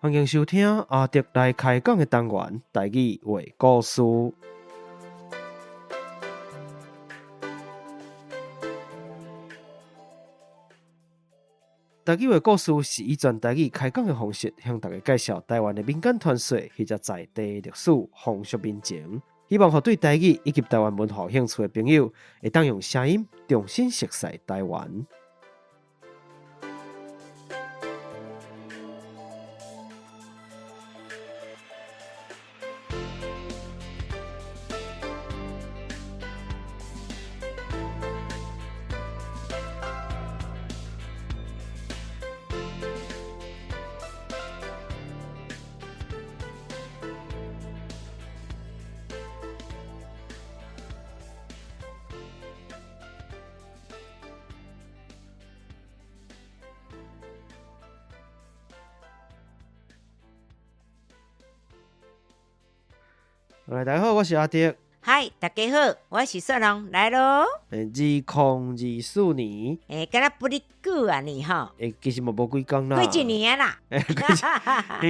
歡迎收聽阿德來開講的單元台語話故事。台語話故事是以全台語開講的方式，向大家介紹台灣的民間傳說或者在地歷史、風俗民情，希望予對台語以及台灣文化有興趣的朋友，會當用聲音重新熟悉台灣。來，大家好，我是阿德。嗨，大家好，我是雪龍，來囉。2024年。欸，敢若不離久啊呢吼。欸，其實嘛無幾工啦。過一年啊啦。欸，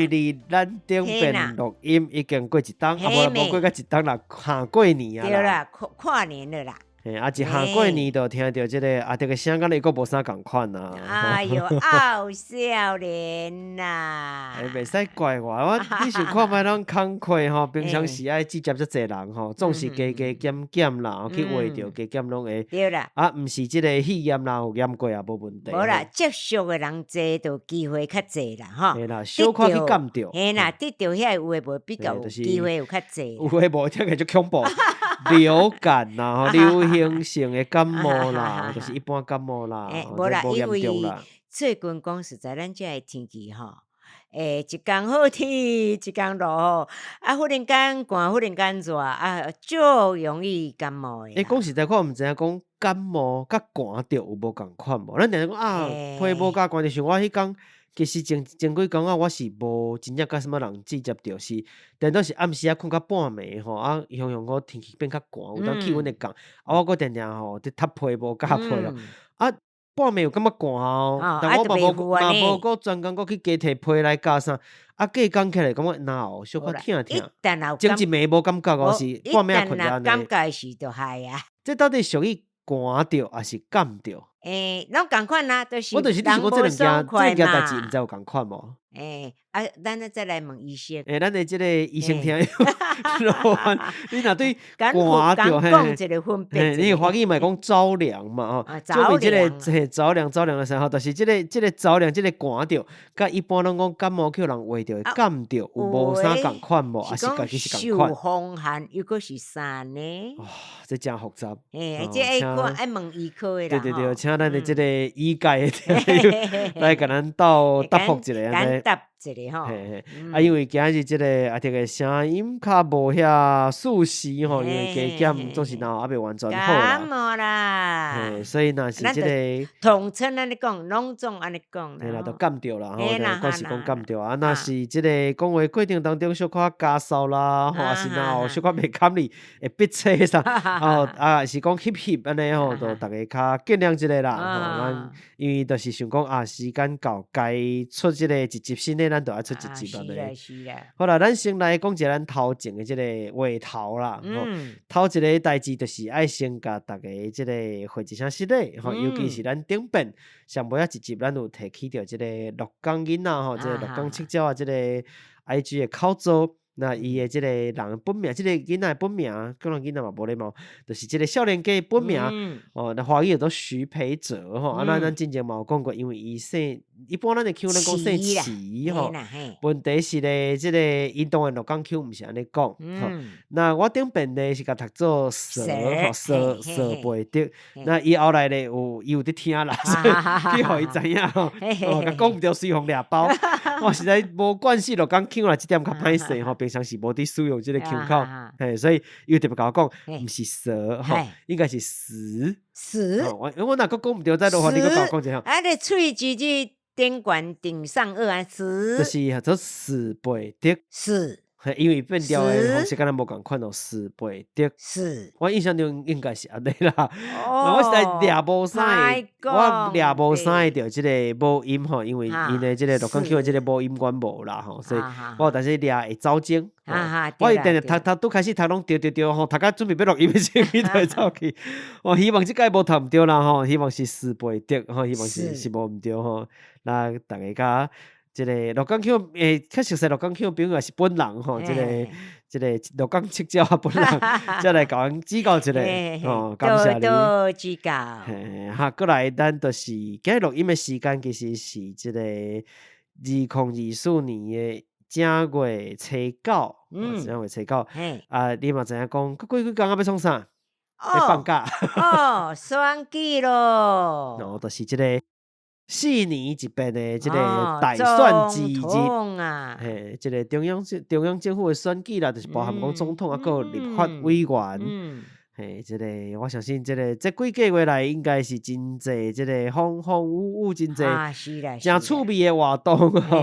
離咱頂遍錄音已經過一冬，啊無無過甲一冬啦，下過年啊啦。對啦，跨年了啦。嘿，啊，一下過年就聽著這个阿德的聲，敢若閣無啥仝款啊。哎喲，傲少年啦！欸，袂使怪我，我你想看覓咱工課吼，平常時愛接遮濟人吼，總是加加減減啦，去畫著加減攏會。對啦。啊，毋是這个肺炎啦，有驗過也無問題。無啦，接觸的人濟，就機會較濟啦，吼。嘿啦，小可去感著。嘿啦，得著遐有的無比較有機會有較濟。有的無聽起來足恐怖。流感啦，吼，流行性的感冒啦，就是一般感冒啦，欸，無啦，因為最近講實在，咱這个天氣吼，欸，一工好天，一工落雨，啊，忽然間寒，忽然間熱，啊，足容易感冒的。欸，講實在，我毋知影講感冒佮寒著有無仝款無？咱定定講啊，皮毛佮寒著，像我彼工。其實前前幾工啊，我是無真正佮啥物人接觸著，是，定都是暗時仔睏到半暝吼，啊，雄雄閣天氣變較寒，有當氣溫會降，啊，我閣定定吼佇疊被帽蓋被咯，啊，半暝有感覺寒哦，但我嘛無嘛無閣專工閣去加提被來加啥，啊，隔工起來感覺嚨喉小可疼疼，前一暝無感覺哦，是半暝仔睏著按呢。感覺時就害啊。這到底屬於寒著抑是感著？欸，攏仝款啊，就是我就是你想講這兩件，這兩件代誌，毋知有仝款無？欸，啊，咱再來問醫生。欸，咱的這个醫生聽，你若對寒著嘿，嘿，你華語嘛會講著涼嘛吼，就是這个嘿著涼著涼的時候，就是這个這个著涼，這个寒著，佮一般攏講感冒予人患著感著有無啥仝款無？抑是家己是仝款？受風寒又閣是啥呢？哇，這誠複雜。欸，這愛看愛問醫科的啦。對對對，請咱的這个醫界的來共咱鬥答覆一下按呢。答一下吼。嘿嘿，啊，因為今日這个阿德的聲音較無遐舒適吼，因為加減總是嚨喉猶未完全好啦。感冒啦。嘿，所以若是這个統稱按呢講，攏總按呢講。嘿啦，就感著啦吼，講是講感著啊。若是這个講話過程當中小可咳嗽啦，吼，抑是嚨喉小可袂堪哩，會憋氣啥，哦，啊，是講翕翕按呢吼，就逐家較見諒一下啦。吼，咱因為就是想講啊，時間到，該出這个一集新的，咱就愛出一集按呢。好啦，咱先來講一下咱頭前的這个話頭啦。頭一个代誌就是愛先共逐家這个回一聲失禮吼，尤其是咱頂遍上尾仔一集，咱有提起著這个鹿港囡仔吼，這个鹿港七鳥仔這个 IG 的口座。那伊的這个人本名，這个囡仔的本名，可能囡仔嘛無禮貌，就是這个少年家本名，哦，那華語叫做徐培哲吼。啊，咱之前嘛有講過，因為伊姓，一般咱的腔咱講姓徐吼。問題是咧，這个𪜶當然鹿港腔毋是按呢講，吼。那我頂遍咧是共讀做蛇吼，蛇蛇培德。那伊後來咧有伊有佇聽啦，所以去予伊知影吼，哦，共講毋著隨予掠包。我實在無關係鹿港腔啦，這點較歹勢吼。平常時無佇使用這个腔口，嘿，所以伊有特別共我講，毋是蛇吼，應該是死。死。我我若閣講毋著，再落你閣共我講一下。啊，你喙舌這頂懸頂上顎啊，死。就是叫做死培德。死。嘿，因為變調的方式敢若無仝款哦，死袂得。是。我印象中應該是按呢啦。我實在掠無啥個，我掠無啥個著這個母音吼，因為𪜶的這個鹿港腔的這個母音阮無啦吼，所以我有當時掠會走鐘。我定定讀讀拄開始讀攏對對對吼，讀到準備欲錄音的時陣，伊就會走去。我希望這擺無讀毋著啦吼，希望是死袂得吼，希望是是無毋著吼。那逐家共這個鹿港腔較熟悉鹿港腔朋友也是本人吼，這個這個鹿港七鳥仔本人，才來共阮指教一下吼，感謝你。多多指教。嘿，哈，過來咱就是今日錄音的時間，其實是這個2024年的正月初九，正月初九。啊，你嘛知影講，閣過幾工啊欲創啥？欲放假。哦，選舉囉。哦，就是這個4年一變的這個大選之日，啊，嘿，這個中央政府的選舉啦，就是包含講總統啊，閣有立法委員，嘿，這個我相信這個這幾個月來應該是真濟這個風風雨雨，真濟誠趣味的活動吼。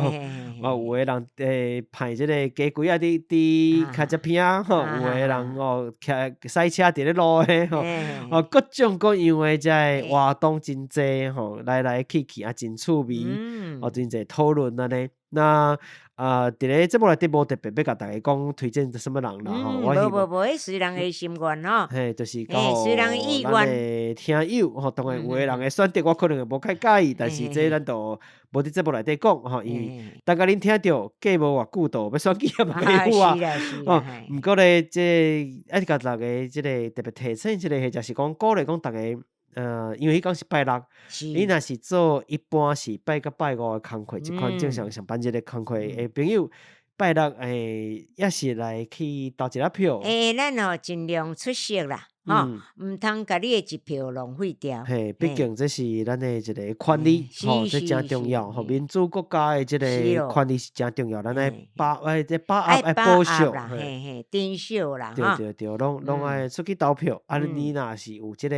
啊，有的人派這個雞胿仔佇佇開只片吼，有的人哦騎賽車佇咧路的吼，哦，各種各樣的這個活動真濟吼，來來去去啊，真趣味，哦，真濟討論按呢。那啊，佇咧節目內底無特別欲共逐家講推薦啥物人啦吼。無無無，彼隨人的心願吼。嘿，就是交隨人意願。咱的聽友吼，當然有的人的選擇我可能會無太佮意，但是這咱就無佇節目內底講吼，因為等共恁聽著過無偌久就欲選舉啊嘛，有啊。哦，毋過咧，這愛共逐家這個特別提醒一下，或者是講鼓勵講逐家。因為彼工是拜六，你若是做一般是拜一拜五的工課，這款正常上班日的工課的朋友，拜六也是來去投一下票。欸，咱哦盡量出席啦，吼，毋通共你的一票浪費掉。嘿，畢竟這是咱的一個權利，吼，這誠重要，吼，民主國家的這個權利是誠重要，咱愛這把握愛保守，嘿嘿，珍惜啦，對對對，攏攏愛出去投票。啊，你若是有這個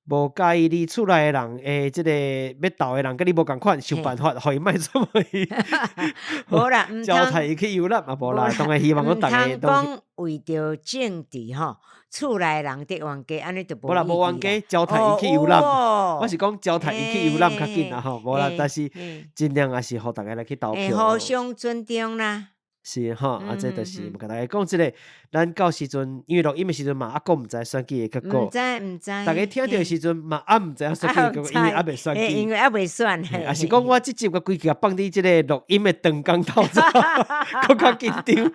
無佮意你厝內的人，這個欲投的人，佮你無仝款，想辦法予伊莫出門。無啦，招待伊去遊覽嘛無啦，當然希望講逐家都。毋通講為著政治吼，厝內人得冤家，按呢就無啦，無冤家，招待伊去遊覽。我是講招待伊去遊覽較緊啦吼，無啦，但是盡量也是予逐家來去投票。互相尊重啦。是吼，啊，這就是共大家講這個，咱到時陣，因為錄音的時陣嘛，猶閣毋知選舉的結果。毋知毋知。逐家聽著的時陣嘛，猶毋知影選舉結果，因為猶未選舉。因為猶未選。抑是講我這集共規氣放佇這個錄音的當工透早，閣較緊張。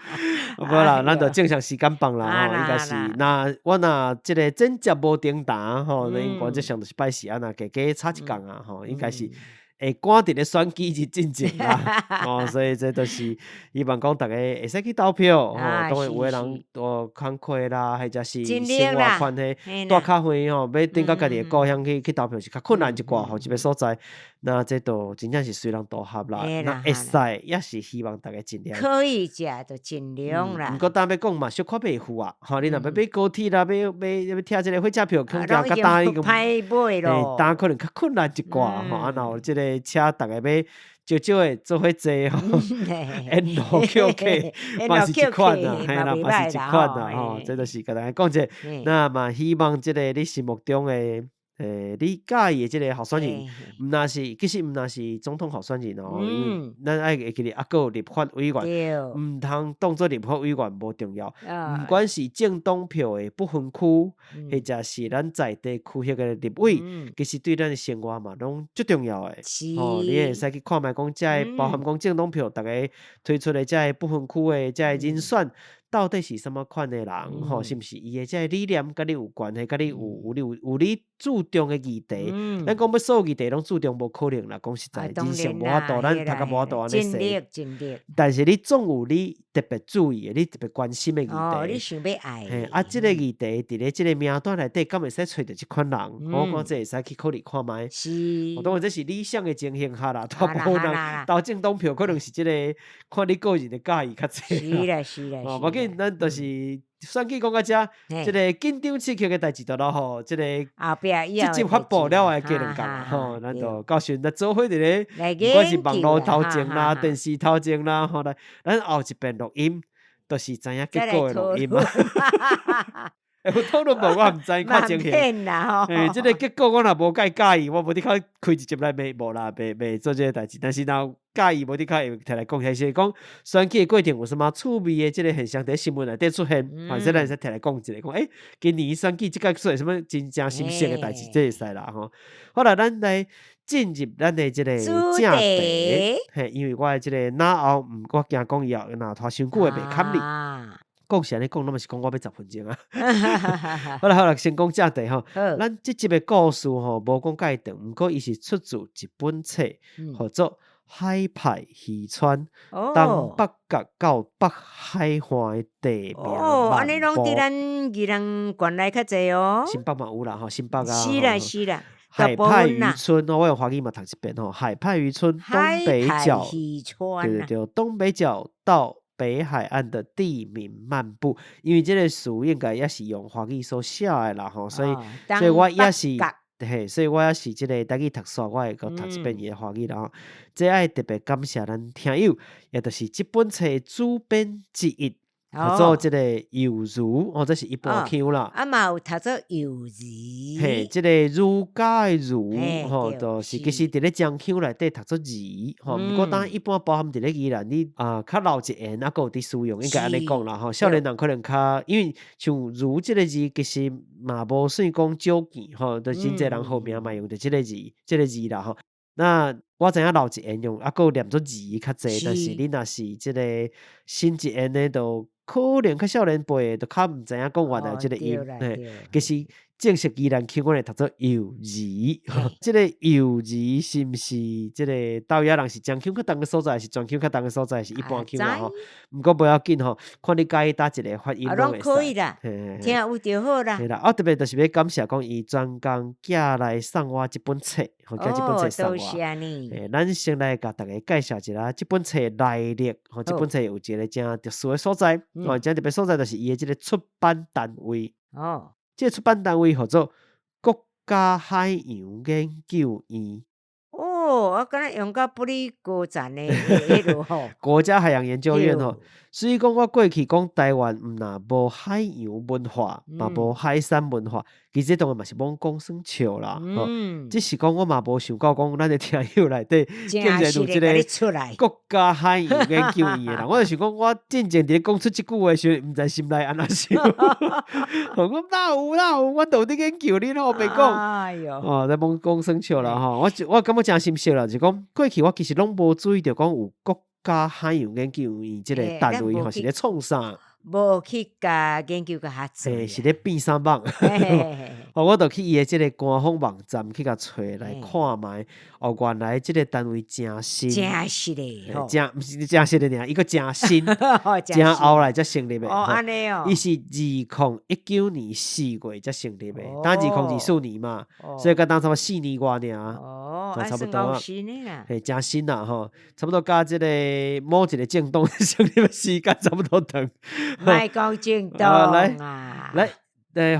無啦，咱就正常時間放啦吼，應該是。若我若這個剪接無停頓吼，原則上就是拜四啊，若加加差一工啊吼，應該是。會趕佇咧選舉日進前啦，哦，所以這都是希望講逐家會使去投票，吼，當然有的人哦工課啦，或者是生活關係蹛較遠吼，欲轉到家己的故鄉去去投票是較困難一寡，吼，這個所在，那這都真正是隨人投合啦，那會使也是希望逐家盡量可以食就盡量啦。毋過當欲講嘛，小可袂赴啊，吼，你若欲買高鐵啦，欲買欲拆這個火車票，恐驚較焦已經歹買囉，焦可能較困難一寡，吼，啊，若有這個車，逐家欲少少的做伙坐吼，沿路叫客嘛是一款啊，嘿啦，嘛是一款啊，吼，這就是共逐家講者，那嘛希望這個你心目中的，你佮意的這個候選人，毋但是，其實毋但是總統候選人哦，因為咱愛會記得猶閣有立法委員，毋通當做立法委員無重要，毋管是政黨票的不分區，或者是咱在地區域的立委，其實對咱的生活嘛攏足重要的。吼，你會使去看覓講，這个包含講政黨票，逐家推出的這个不分區的這个人選，到底是啥物款的人？吼，是毋是伊的這个理念佮你有關係？佮你有有你有有你注重的議題？咱講欲所有議題攏注重無可能啦，講實在，人生無法度，咱讀甲無法度按呢踅。但是你總有你特別注意的、你特別關心的議題。哦，你想欲愛。嘿，啊，這個議題佇咧這個名單內底，敢會使揣著這款人？我看這會使去考慮看覓。是。當然這是理想的情形下啦，大部分人投政黨票可能是這個看你個人的佮意較濟。是啦，是啦。哦，無要緊，咱就是選舉講到遮，這個緊張刺激的代誌就落予這個後壁這集發布了後過兩工吼，咱就到時陣咱做伙佇咧，不管是網路頭前啦、電視頭前啦，吼來，咱後一遍錄音。就是知影再結果來討的錄音啊。論。會有討論無？我毋知，看情形。免啦吼。嘿，這個結果我若無介佮意，我無的確開一集來罵，無啦，袂袂做這個代誌。但是若有佮意，無的確會提來講，還是講選舉的過程有啥物趣味的這個現象佇新聞內底出現，反正咱會使提來講一下，講欸，今年選舉這擺出現啥物真正心酸的代誌，這會使啦吼。好啦，咱來進入咱的這個主正題題。嘿，因為我的這個腦後，毋我驚講以後若拖傷久會袂堪你。講是按呢講，攏嘛是講我欲10分鐘啊。好啦好啦，先講正題吼。好。咱這集的故事吼，無講蓋長，毋過伊是出自一本冊，號做《海派漁村》，東北角到北海岸的地名哦，按呢漫步。攏佇咱宜蘭縣內較濟哦。新北嘛有啦吼，新北啊。是啦是啦，海派漁村哦，我用華語嘛讀一遍吼。海派漁村東北角，對對對，東北角到北海岸的地名漫步，因為這個書應該也是用華語所寫的啦吼，所以所以我也是嘿，所以我也是這個台語讀煞，我會閣讀一遍伊的華語啦吼。這愛特別感謝咱聽友，也就是這本冊的主編之一，叫做這個幼如，哦，這是一般腔啦。啊嘛有讀做幼兒。嘿，這個儒家的儒，吼，就是其實佇咧漳腔內底讀做兒，吼，毋過當一般包含佇咧宜蘭，你啊較老一緣，啊閣有佇使用，應該按呢講啦吼。少年人可能較，因為像儒這個字，其實嘛無算講少見，吼，就真濟人號名嘛用著這個字，這個字啦吼。那我知影老一緣用，啊閣有念做兒較濟，但是你若是這個新一緣的，就可能較少年輩的，就較毋知影講原來這個音，嘿，其實正式宜蘭腔，阮會讀做幼兒，這個幼兒是毋是這個佗位仔人是漳腔較重的所在，是泉腔較重的所在，是一般腔啦吼。毋過無要緊吼，看你佮意佗一個發音攏會使。攏可以啦，聽有就好啦。嘿啦，啊特別就是欲感謝講伊專工寄來送我這本冊，吼，寄這本冊送我。多謝你。嘿，咱先來共大家介紹一下這本冊來歷，吼，這本冊有一個誠特殊的所在，哦，誠特別所在就是伊的這個出版單位。這個出版單位號做國家海洋研究院。哦，我敢若用甲不離高層的彼落吼。國家海洋研究院吼，所以講我過去講台灣毋若無海洋文化，嘛無海產文化，其實當然嘛是罔講耍笑啦。吼，只是講我嘛無想到講咱的聽友內底竟然有這個國家海洋研究院的人，我就想講我進前佇咧講出這句話時陣，毋知心內按怎想。我哪有哪有，阮都有佇研究，你攏烏白講。哎喲，哦，咧罔講耍笑啦吼，我感覺誠心酸啦，就是講過去我其實攏無注意著講有國家海洋研究院這個單位吼，是咧創啥？無去共研究較濟。嘿，是咧變啥蠓？哦，我就去伊的這個官方網站去共揣來看覓。哦，原來這個單位誠新，誠實的吼，誠毋是誠實的爾，伊閣誠新，誠後來才成立的。哦，按呢哦。伊是2019年4月才成立的，當2024年嘛，所以佮當差不多4年外爾。哦，差不多啊。嘿，誠新啦吼，差不多佮這個某一個政黨成立的時間差不多長。莫講政黨啊！來，來，予雪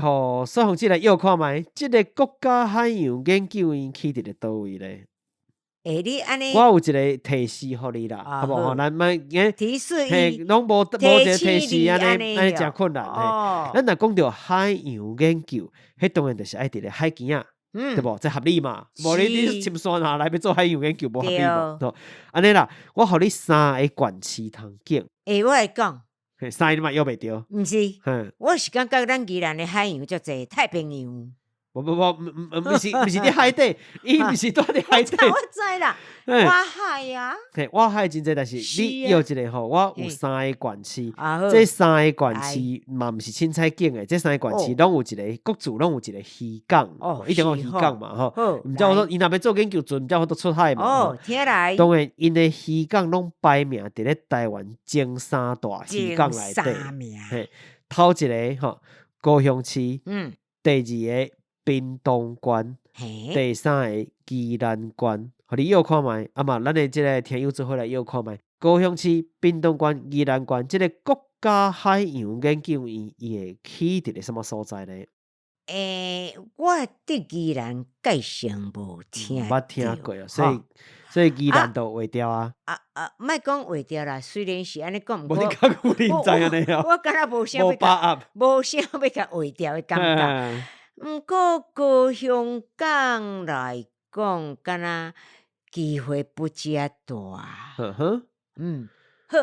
鳳姐來臆看覓，這個國家海洋研究院起佇咧佗位咧？欸，你按呢？我有一個提示予你啦，好無吼？咱莫提示嘿，攏無無一個提示，按呢按呢誠困難嘿。咱若講著海洋研究，彼當然就是愛佇咧海墘仔，對無？這合理嘛？無你佇深山哪來欲做海洋研究，無合理嘛？吼，按呢啦，我予你三個縣市通揀。欸，我會講。三個你嘛臆袂著？毋是，我是感覺咱宜蘭的海洋足濟，太平洋。無無無，毋是佇海底，伊毋是蹛佇海底。我知啦，外海啊。嘿，外海真濟，但是你臆一下吼，我有三個縣市，這三個縣市嘛毋是凊彩揀的，這三個縣市攏有一個各自攏有一個漁港，一定有漁港嘛吼。毋才我說𪜶若欲做研究，陣才有法度出海嘛。哦，聽來。當然，𪜶的漁港攏排名佇咧台灣前三大漁港內底。嘿，頭一個吼高雄市，第二個屏東縣，第三個宜蘭縣，予你臆看覓，啊嘛，咱的這個聽友做伙來臆看覓。高雄市、屏東縣、宜蘭縣，這個國家海洋研究院，伊會起佇咧啥物所在呢？欸，我佇宜蘭蓋上無聽捌聽過啊，所以所以宜蘭就劃掉啊。啊啊，莫講劃掉啦，雖然是按呢講，無你較有你毋知按呢哦。我敢若無啥欲共，無啥欲共劃掉的感覺。毋過高雄港來講，敢若機會不遮大。嗯，好，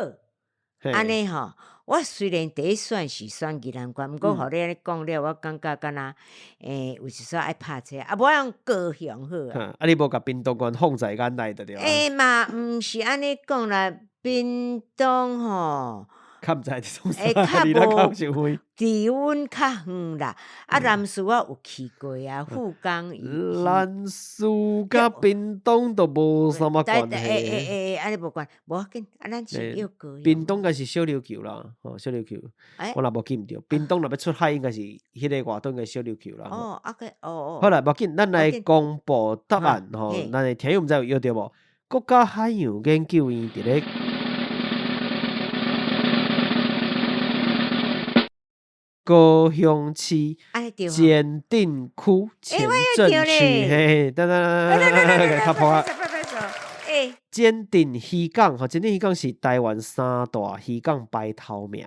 按呢吼，我雖然第一選是選宜蘭縣，毋過予你按呢講了，我感覺敢若有一撮愛拍冊，啊，無用高雄好啊。啊，你無共屏東縣放在眼內就對啊。欸嘛，毋是按呢講啦，屏東吼。較毋知佇創啥，離咱較有遠。離阮較遠啦，啊，南勢我有去過啊，富岡。南勢佮屏東都無啥物關係。欸欸欸，按呢無關，無要緊，啊，咱是約高雄。屏東應該是小琉球啦，吼，小琉球。我若無記毋著，屏東若欲出海，應該是彼个外島應該小琉球啦。哦，啊個，哦哦。好啦，無要緊，咱來公布答案吼，咱的聽友毋知有約著無？國家海洋研究院佇咧高雄市前鎮區前鎮區，嘿，等等等等等，較破啊！前鎮漁港，吼，前鎮漁港是台灣三大漁港排頭名，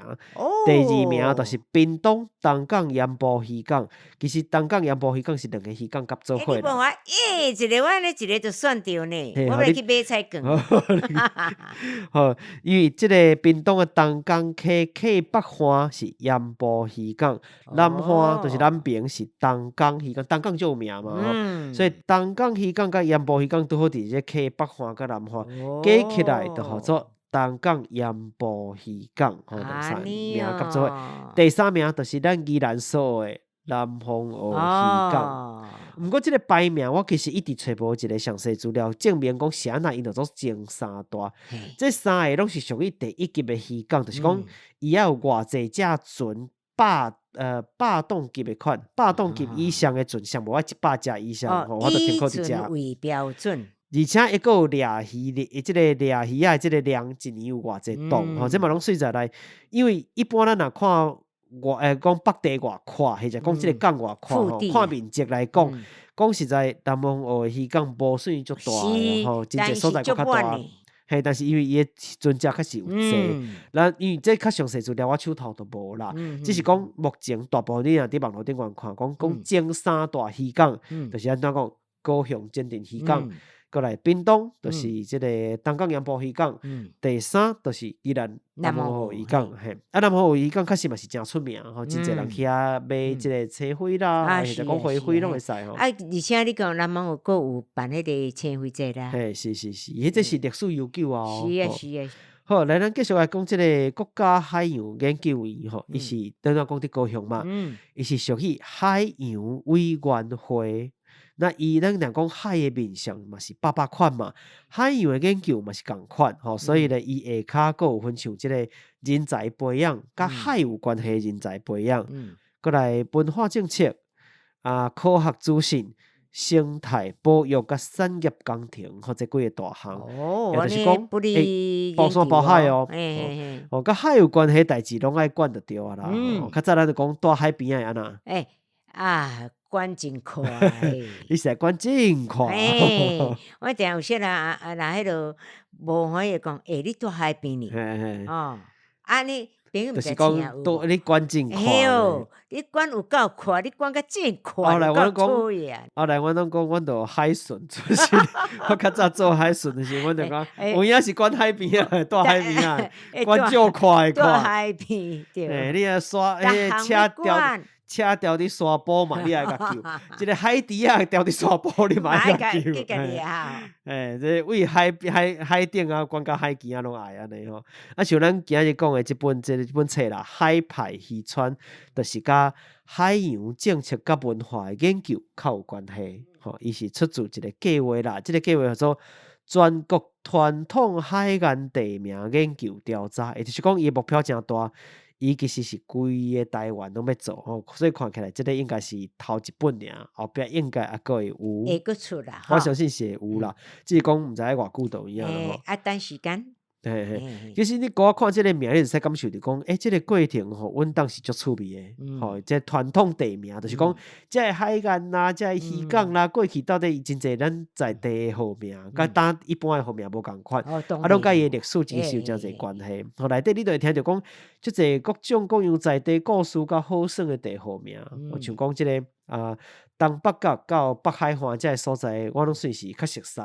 第二名就是屏東東港鹽埔漁港。其實東港鹽埔漁港是兩個漁港合做伙。欸，你無我，欸，一个我按呢一个就選著呢，我欲去買菜卷。好，因為這个屏東的東港溪溪北岸是鹽埔漁港，南岸就是南爿是東港漁港，東港最有名嘛，所以東港漁港佮鹽埔漁港拄好佇這溪北岸佮南岸，加起來就號做東港鹽埔漁港，吼，兩三名合做伙。第三名就是咱宜蘭所的南風澳漁港。毋過這个排名我其實一直揣無一个詳細資料證明講是按怎𪜶就做前三大。這三个攏是屬於第一級的漁港，就是講伊猶有偌濟隻船百噸級的款，百噸級以上的船，上無愛100隻以上，吼，我就停靠佇遮。為標準。而且伊閣有掠魚的，這个掠魚仔的這个量，一年有偌濟噸，吼，這嘛攏算在內。因為一般咱若看外，講北地偌闊，或者講這个港偌闊，吼，看面積來講，講實在，南風澳的漁港無算足大的，吼，真濟所在閣較大。嘿，但是因為伊的船隻確實有濟，咱因為這較詳細資料我手頭都無啦，只是講目前大部分你若佇網路頂懸看，講講前三大漁港，就是按怎講，高雄前鎮漁港。閣來屏東，就是這个東港鹽埔漁港。第三就是宜蘭南風澳漁港。嘿，啊，南風澳漁港確實嘛是誠出名吼，真濟人去遐買這个青花啦，或者講花卉攏會使吼。啊，而且你講南風澳閣有辦彼个青花節啦。嘿，是是是，彼這是歷史悠久啊。是啊是啊。好，來咱繼續來講這个國家海洋研究院吼，伊是拄才講佇高雄嘛，伊是屬於海洋委員會。那伊咱若講海的面向嘛是百百款嘛，海洋的研究嘛是仝款吼，所以咧伊下跤閣有分像這个人才培養，佮海有關係的人才培養，閣來文化政策啊，科學資訊、生態保育佮產業工程，吼，這幾个大項。哦，也就是講，欸，包山包海哦，哦，佮海有關係代誌攏愛管就對啊啦。較早咱就講蹛海邊仔會按怎？欸啊，管真寬，你是管真寬。我定有時啊啊，若彼落無歡喜講，欸，你蹛海邊呢？哦，啊你朋友毋就是講，蹛你管真寬。嘿哦，你管有夠寬，你管甲真寬，後來我攏講，後來我攏講，阮著海巡出身。我較早做海巡的時陣，阮就講，有影是管海邊仔，蹛海邊仔，管足寬的蹛海邊，對。欸，你若煞彼个車掉。車掉佇沙埔嘛，你愛共救；這个海豬仔掉佇沙埔，你嘛愛共救。欸，這位海海海頂啊，管到海墘仔攏愛按呢吼。啊，像咱今日講的這本這這本冊啦，《海派漁村》，就是佮海洋政策佮文化的研究較有關係。吼，伊是出自一个計劃啦，這个計劃叫做全國傳統海岸地名研究調查，也就是講伊的目標誠大。伊其實是規个台灣攏欲做吼，所以看起來這个應該是頭一本爾，後壁應該猶閣會有。會閣出啦，我相信是會有啦，只是講毋知愛偌久就有影啦吼。啊，等時間。嘿嘿，其實你閣看這个名，你會使感受著講，欸，這个過程吼，阮當是足趣味的，吼，這傳統地名，就是講，這个海岸啦，這个漁港啦，過去到底真濟咱在地的號名，佮當一般的號名無仝款，啊，攏佮伊的歷史真是有誠濟關係。吼，內底你就會聽著講，足濟各種各樣在地故事佮好耍的地號名，像講這个啊，東北角到北海岸這个所在，我攏算是較熟似，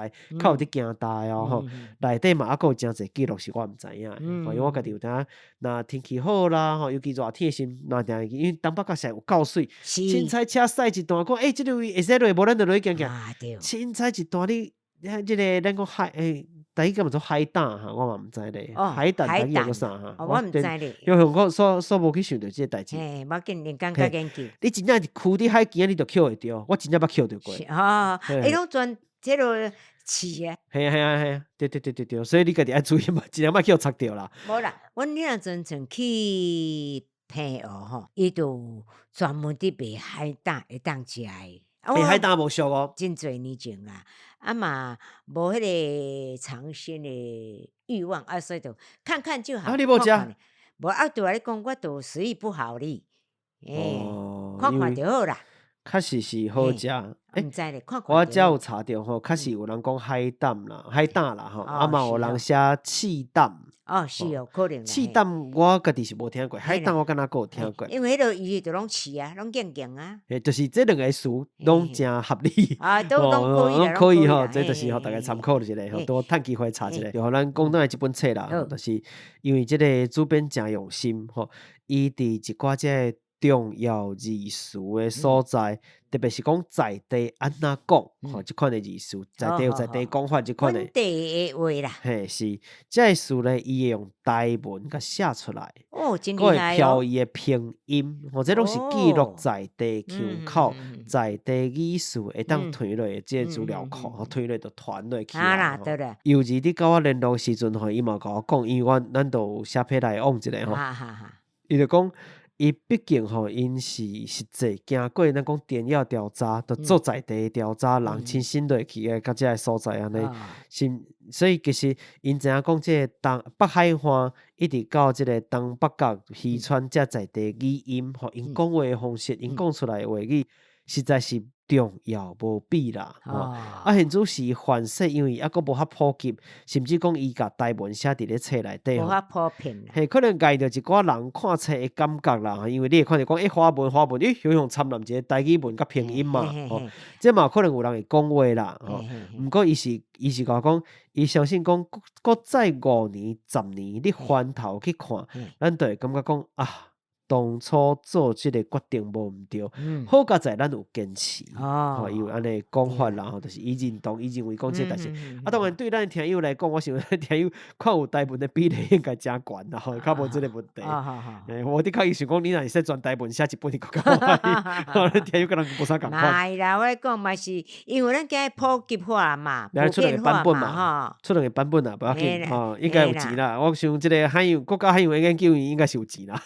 較有佇行踏的哦吼。內底嘛猶閣有誠濟記錄是我毋知影的，因為我家己有當若天氣好啦吼，尤其熱天的時陣，若定因為東北角實在有夠媠，凊彩車駛一段，講欸，這个位會使落無，咱就落去行行。凊彩一段你，這个咱講海欸，台語叫做海膽哈，我嘛毋知咧。海膽台語叫做啥哈？我毋知咧。因為我煞煞無去想著這个代誌。嘿，無要緊，連講較研究。你真正是衢佇海邊，你就抾會著。我真正捌抾著過。哦，伊攏專這个刺啊。嘿啊嘿啊嘿啊，對對對對對，所以你家己愛注意嘛，盡量莫去予插著啦。無啦，阮遐陣曾去澎湖吼，伊就專門佇賣海膽會當食的。欸，海膽無俗哦。真濟年前啦，啊嘛無彼个嘗鮮的欲望，啊，所以就看看就好。啊，你無食？無啊，對我來講，我就食欲不好哩。欸，看看就好啦。確實是好食。欸，毋知咧，看看。我遮有查著吼，確實有人講海膽啦，海膽啦吼，啊嘛有人寫刺膽。哦，是哦，可能。刺膽我家己是無聽過，海膽我敢若閣有聽過。因為彼个魚就攏刺啊，攏硬硬啊。欸，就是這兩个詞攏誠合理。啊，都攏可以，攏可以吼，這就是予大家參考一下，予多趁機會查一下。就予咱講轉來這本冊啦，就是因為這个主編誠用心吼，伊佇一寡這个重要字詞的所在，特別是講在地按怎講，吼，這款的字詞，在地有在地講法，這款的。本地的話啦。嘿，是，這个詞咧，伊會用台文共寫出來，哦，真閣會厲害哦。標伊的拼音，吼，這攏是記錄在地腔口、在地語詞會當傳落的這个資料庫，吼，傳落就傳落去啊啦，對啦。尤其你佮我聯絡時陣吼，伊嘛共我講，因為阮咱都有寫批來往一下吼，伊就講。伊畢竟吼，𪜶是實際行過，咱講田野調查，就做在地調查，人親身落去的，佮這个所在按呢，是，所以其實𪜶知影講，這个東北海岸一直到這个東北角漁村這在地語音，吼，𪜶講話的方式，𪜶講出來的話語，實在是重要無比啦。吼，啊，現主時凡勢，因為猶閣無遐普及，甚至講伊共台文寫佇咧冊內底無遐普遍啦。嘿，可能共著一寡人看冊的感覺啦，因為你會看著講，欸，華文華文，咦，向向參攏一個台語文佮拼音嘛，吼，這嘛可能有人會講話啦，吼。毋過伊是共我講，伊相信講，閣再5年、10年，你翻頭去看，咱就會感覺講啊，當初做這个決定無毋對，好佳哉咱有堅持，吼，伊有按呢講法啦，吼，就是伊認同，伊認為講這個代誌。啊，當然對咱聽友來講，我想咱聽友看有台文的比例應該誠懸啦，吼，較無這个問題。欸，無的確伊想講，你若會使全台文寫一本，你閣較歡喜。咱聽友佮人無啥仝款。嘛啦，我講嘛是，因為咱今日普及化嘛，普遍化嘛，吼。出兩個版本啊，無要緊，吼，應該有錢啦。我想這个海洋國家海洋研究院應該是有錢啦。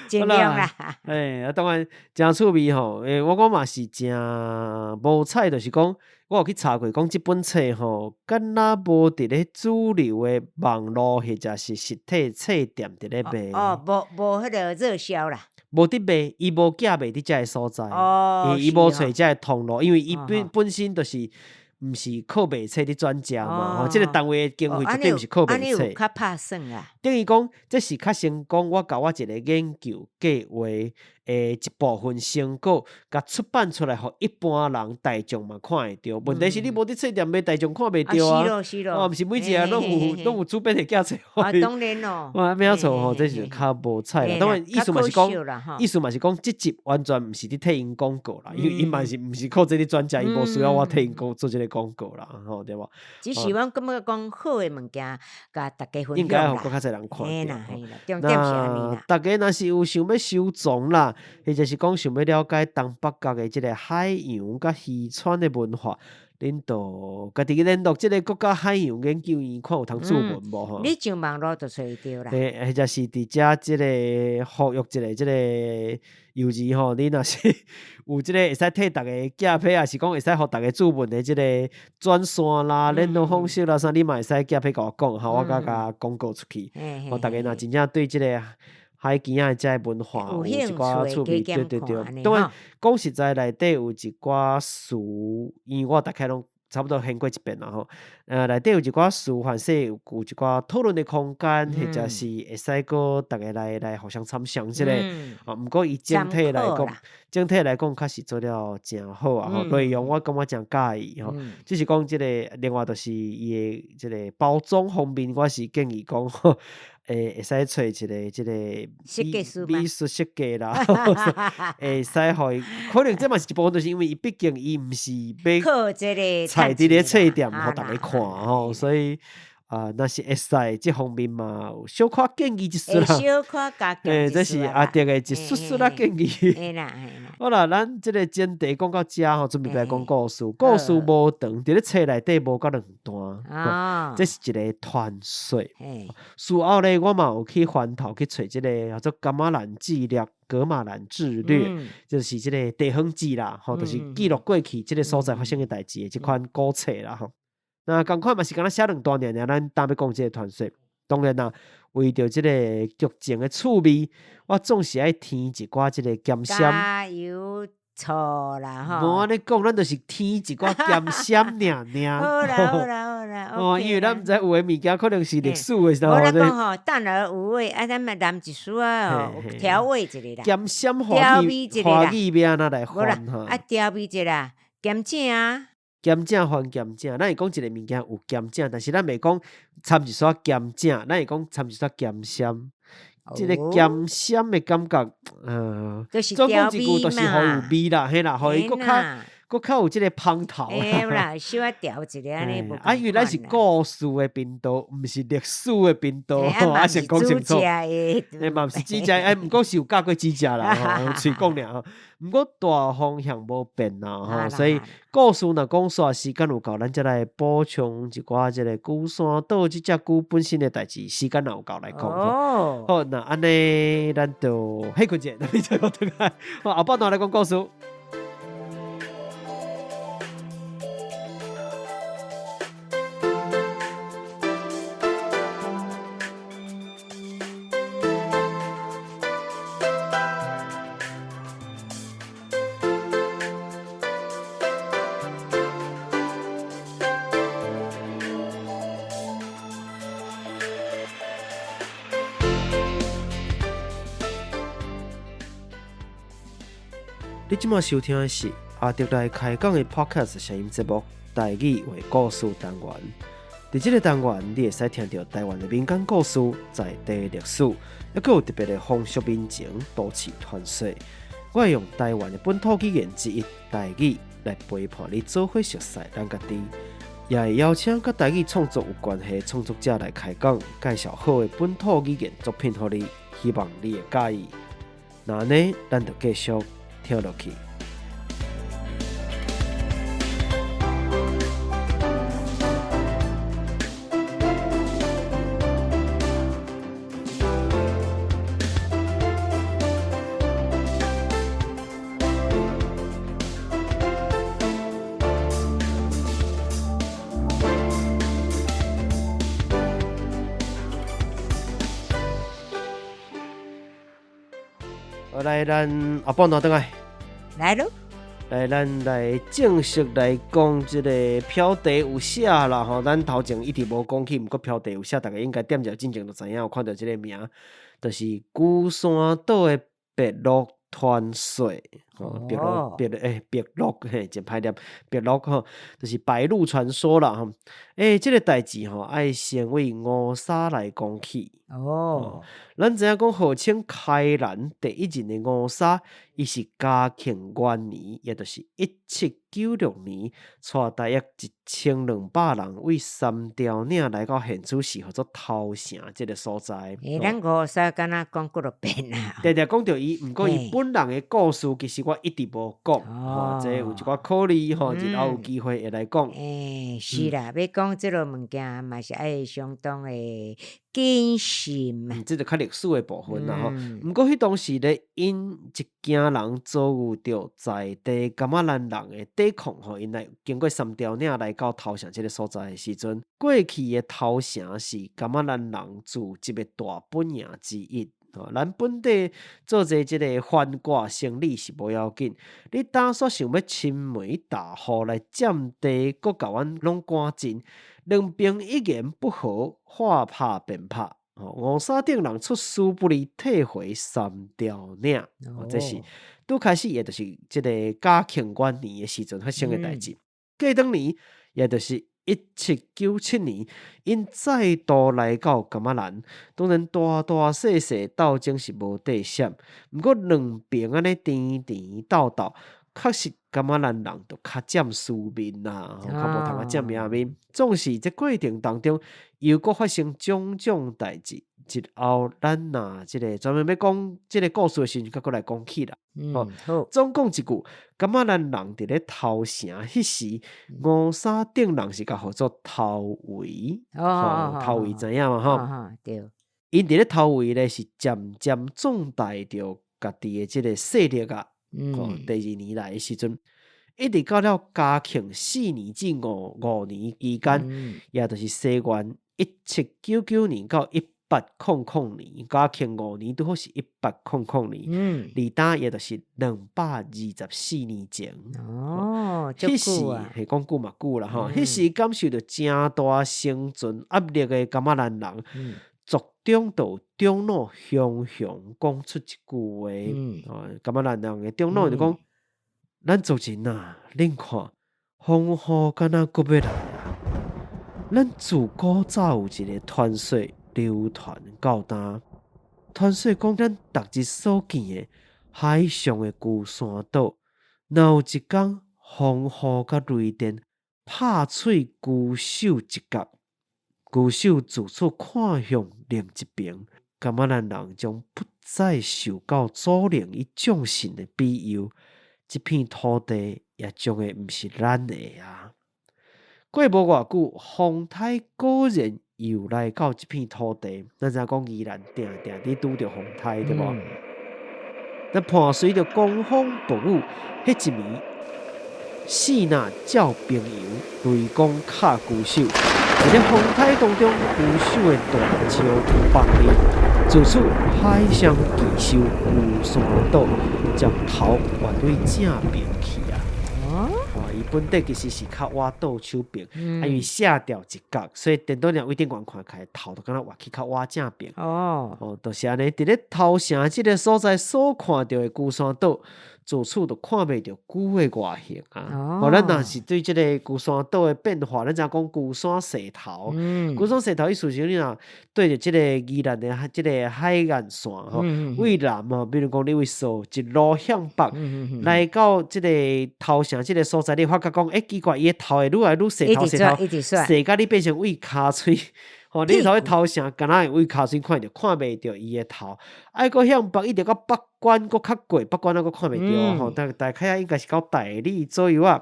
盡量啦。欸，啊，當然誠趣味吼，欸，我講嘛是誠無彩，就是講我有去查過，講這本冊吼，敢若無佇咧主流的網路或者是實體冊店佇咧賣。哦，無無彼个熱銷啦。無佇賣，伊無寄賣佇遮个所在。伊無揣遮个通路，因為伊本身就是毋是靠賣冊佇轉食嘛，吼，這个單位的經費絕對毋是靠賣冊。較拍算啦。等於講，這是較成功，我共我一個研究計劃的一部分成果，共出版出來，予一般人大眾嘛看會著。問題是你無佇冊店賣，大眾看袂著啊。哦，毋是每一個攏有主編會寄冊。啊，當然咯。哇，沒錯吼，這是較無彩啦。當然，意思嘛是講，意思嘛是講，這集完全毋是佇替𪜶廣告啦，因為𪜶嘛是毋是靠這個轉食，伊無需要我替𪜶講做這個廣告啦，吼，對無？只是阮感覺講好的物件，共大家分應該享予閣較濟人看著。重點是按呢啦。大家若是有想欲收藏啦，或者是講想欲了解東北角的這个海洋佮漁村的文化，恁就家己去聯絡這个國家海洋研究院，看有通注文無吼？你上網路就揣著啦。欸，或者是佇遮這个呼籲一下這个尤其吼，你若是有這個會使替逐家寄批，抑是講會使予逐家注文的這個轉線啦、聯絡方式啦啥，你嘛會使寄批共我講，吼，我共共廣告出去。予逐家若真正對這個海墘仔的這个文化有一寡趣味，對對對。當然講實在，內底有一寡詞，因為我大概攏差不多掀過一遍啦吼。內底有一寡詞，凡勢有一寡討論的空間，或者是會使閣逐家來互相參詳這個。啊，毋過伊整體來講，整體來講確實做了誠好啊！吼，內容我感覺誠佮意吼。只是講這個，另外就是伊的這個包裝方面，我是建議講吼。會使揣一個這個美術設計啦，會使予伊，可能這嘛是一部分，就是因為伊畢竟伊毋是欲菜佇咧冊店予逐家看吼，所以啊，若是會使這方面嘛，有小可建議一絲啦。小可加這是阿德的一絲絲仔建議。好啦，咱這個前提講到遮吼，準備來講故事。故事無長，佇咧冊內底無夠兩段。這是一個傳說。事後咧，我嘛有去翻頭去揣這個叫做《噶瑪蘭志略》、《噶瑪蘭志略》，就是這個地方志啦，吼，就是記錄過去這個所在發生的代誌的這款古冊啦，吼。那仝款嘛是敢若寫兩段爾爾，咱今欲講這個傳說。當然啦，為著這個劇情的趣味，我總是愛添一寡這個鹹澀。加油醋啦吼！無按呢講，咱就是添一寡鹹澀爾爾。好啦好啦好啦，哦，因為咱毋知有的物件可能是歷史的時候。無啦講吼，淡而無味，啊，咱嘛淋一絲仔哦，調味一下啦。鹹澀華語華語欲按怎來翻吼？啊，調味一下啦，鹹正啊。鹹正還鹹正，咱會講一個物件有鹹正，但是咱袂講摻一撮鹹正，咱會講摻一撮鹹澀。這個鹹澀的感覺，總講一句就是予伊有味啦，嘿啦，予伊閣較閣較有這個芳頭。對啦，小可調一下按呢。啊，因為咱是故事的頻道，毋是歷史的頻道，啊，先講清楚。欸，嘛毋是煮食，欸，毋過是有教過煮食啦，吼，喙講爾吼。毋過大方向無變啦，吼，所以故事若講煞時間有夠，咱才來補充一寡這個龜山島這隻龜本身的代誌，時間若有夠來講。好，那按呢，咱就歇睏者，咱再閣轉來，好，後半段來講故事。你這馬收聽的是阿德來開講的 Podcast 聲音節目，台語話故事單元。佇這個單元，你會使聽著台灣的民間故事、在地歷史，猶閣有特別的風俗民情、都市傳說。我會用台灣的本土語言之一台語來陪伴你，做伙熟悉咱家己，也會邀請佮台語創作有關係的創作者來開講，介紹好的本土語言作品予你，希望你會佮意。那按呢，咱就繼續聽落去。來，咱後半段轉來，來囉，來，咱來正式來講這個標題有寫啦吼，咱頭前一直無講起，毋過標題有寫，逐家應該點一下進前就知影，有看著這個名，就是龜山島的白鷺傳說，吼，白鷺，白欸，白鷺嘿，真歹念，白鷺吼，就是白鷺傳說啦吼。欸，這個代誌吼，愛先為吳沙來講起。咱知影講號稱開蘭第一人的吳沙，伊是嘉慶元年，也就是1796年，帶大約1200人為三條嶺來到現此時號做頭城這個所在。欸，咱吳沙敢若講幾落遍啊？定定講著伊，毋過伊本人的故事，其實我一直無講，吼，這有一寡考慮，吼，日後有機會會來講。欸，是啦，欲講這落物件嘛是愛相當的謹慎。嗯，這就較歷史的部分啦，吼。毋過彼當時咧，𪜶一家人遭遇著在地噶瑪蘭人的抵抗，吼，𪜶來經過三條嶺來到頭城這个所在的時陣，過去的頭城是噶瑪蘭人聚集的大本營之一。吼，咱本地做者這个番割生理是無要緊，你打算想欲侵梅大戶來佔地，閣共阮攏趕盡，兩邊一言不合，話拍便拍。吼，吳山頂人出師不利，退回三條嶺。吼，這是拄開始，也就是這个嘉慶元年的時陣發生的代誌。過當年，也就是1797年，𪜶再度來到噶瑪蘭，當然大大細細鬥爭是無底線。毋過兩邊按呢甜甜鬥鬥，確實噶瑪蘭人就較佔輸面啦，較無通啊佔贏面。總是這過程當中，又閣發生種種代誌。日後咱若這个專門欲講這个故事的時陣，閣閣來講起啦。好。總講一句，噶瑪蘭人佇咧頭城彼時，吳山頂人是共號做頭圍，吼，頭圍知影嘛？吼。對。𪜶佇咧頭圍咧是漸漸壯大著家己的這个勢力啊。吼，第二年來的時陣，一直到了嘉慶四年至五五年期間，也就是西元1799年到1800年，嘉慶五年拄好是1800年，離今也就是224年前。哦，彼時係講久嘛久啦吼，彼時感受著誠大生存壓力的噶瑪蘭人，族長就長老雄雄講出一句話，哦，噶瑪蘭人的長老就講：咱族人啊，恁看，風雨敢若閣欲來啊！咱自古早有一个傳說流傳到今，傳說講咱逐日所見的海上的龜山島，若有一工風雨佮雷電拍碎龜首一角，龜首自此看向另一邊，噶瑪蘭人將不再受到祖靈與眾神的庇佑，這片土地也將會毋是咱的啊！過無偌久，風颱果然又來到這片土地。咱知影講宜蘭定定佇拄著風颱，對無？那伴隨著狂風暴雨，彼一暝，四若照平洋，雷公敲龜首。佇咧風颱當中，龜首的大石崩裂，自此海上奇獸龜山島將頭越對正邊去啊！哦，伊本底其實是較倚倒手邊，啊，因為卸掉一角，所以顛倒爾位頂懸看起來頭就敢若倚去較倚正邊。哦，就是按呢，佇咧頭城這个所在所看著的龜山島，自此就看袂著龜的外形啊！哦，咱若是對這个龜山島的變化，咱知影講龜山石頭，龜山石頭意思是你若對著這个宜蘭的這个海岸線吼，位南吼，比如講你位掃一路向北，來到這个頭城這个所在，你會發覺講，欸，奇怪，伊的頭會愈來愈細頭細頭，細甲你變成位跤喙。吼，你頭去頭城，敢若會位跤喙看著，看袂著伊的頭。啊，閣向北，一直到北關，閣較過，北關仔閣看袂著吼。大概應該是到大里左右啊。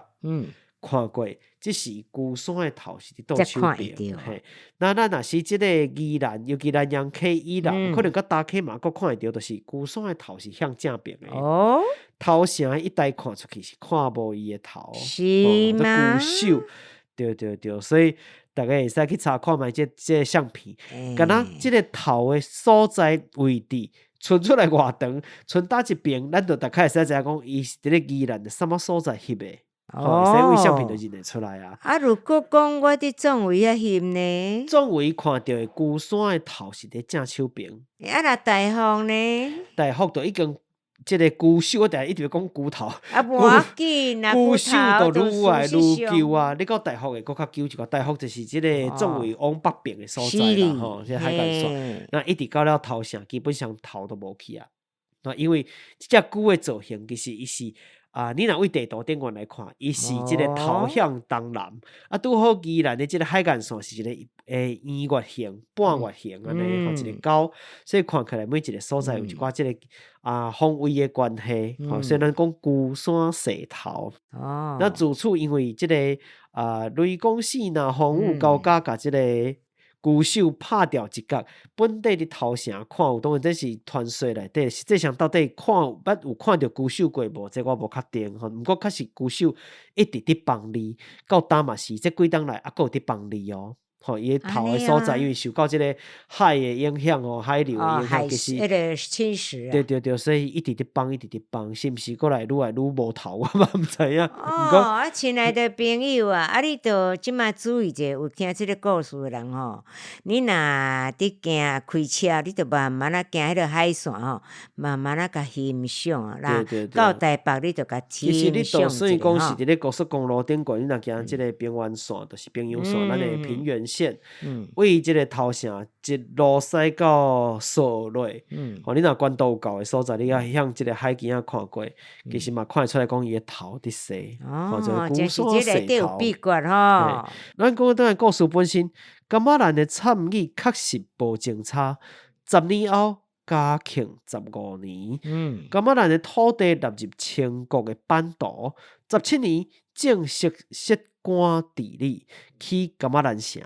看過，這是龜山的頭是佇倒手邊。嘿，那咱若是這个宜蘭，尤其南陽溪以南，可能到大溪嘛閣看會著，就是龜山的頭是向正邊的。頭城一帶看出去是看無伊的頭。是嗎？龜首，對對對，所以大家會使去查看覓這相片，敢若這个頭的所在位置，伸出來偌長，伸佗一邊，咱就大概會使知影講，伊是佇咧宜蘭的啥物所在翕的，吼，會使位相片就認會出來啊。啊，如果講我佇壯圍遐翕呢？壯圍看著的龜山的頭是佇正手邊。啊，若大福呢？大福就已經這个龜首，我定一直講龜頭。啊，無要緊啊，龜首就愈來愈久啊！你到大福會閣較久一寡，大福就是這個壯圍往北邊的所在啦，吼，這個海岸線。那一直到了頭城，基本上頭都無去啊。那因為這隻龜的造型，其實伊是啊，你若對地圖頂懸來看，伊是這个頭向東南，啊，拄好宜蘭的這个海岸線是一个圓月形、半月形按呢，吼，一个溝，所以看起來每一个所在有一寡這个方位的關係，吼，所以咱講龜山蛇頭。那自此因為這个雷公四若風雨交加，共這个龜首拍掉一角，本地佇頭城看有，當然這是傳說內底，實際上到底看捌有看著龜首過無？這我無確定吼。毋過確實龜首一直佇放裡，到今嘛是，這幾冬來猶閣有佇放裡哦。吼，伊頭的所在，因為受到這个海的影響哦，海流的影響，其實彼个侵蝕啊。對對對，所以一直佇放，一直佇放，是毋是閣來愈來愈無頭？我嘛毋知影。哦，啊，親愛的朋友啊，啊，你著這擺注意者，有聽這个故事的人吼，你若佇行開車，你著慢慢仔行彼个海線吼，慢慢仔共欣賞啦。到台北你著共其實你欣賞就算講是一下佇咧高速公路頂懸，你若行這个平原線，就是平陽線，咱的平原線，對這个頭城一路駛到趖落，吼，你若懸度有夠的所在，你愛向這个海墘仔看過，其實嘛看會出來講伊的頭佇踅，吼，就哦，龜真是山這內底蛇頭。有秘訣吼。咱講轉來故事本身，噶瑪蘭的參與確實無真差。10年後，嘉慶15年，噶瑪蘭的土地納入清國的版圖。17年正式設官治理，起噶瑪蘭城。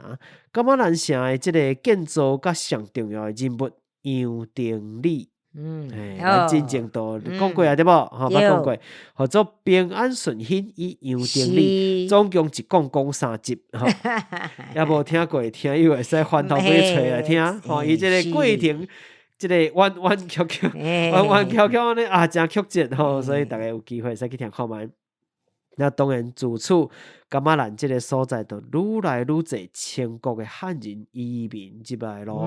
噶瑪蘭城的這个建造佮上重要的人物楊廷禮。咱進前都講過啊，對無？吼，捌講過，號做平安順興與楊廷禮，總共一共講三集，吼，猶無聽過的聽友會使翻頭回揣來聽，吼，伊這个過程，這个彎彎曲曲，彎彎曲曲按呢啊，誠曲折吼，所以逐家有機會會使去聽看覓。那當然自此，噶瑪蘭這个所在就愈來愈濟清國的漢人移民入來咯。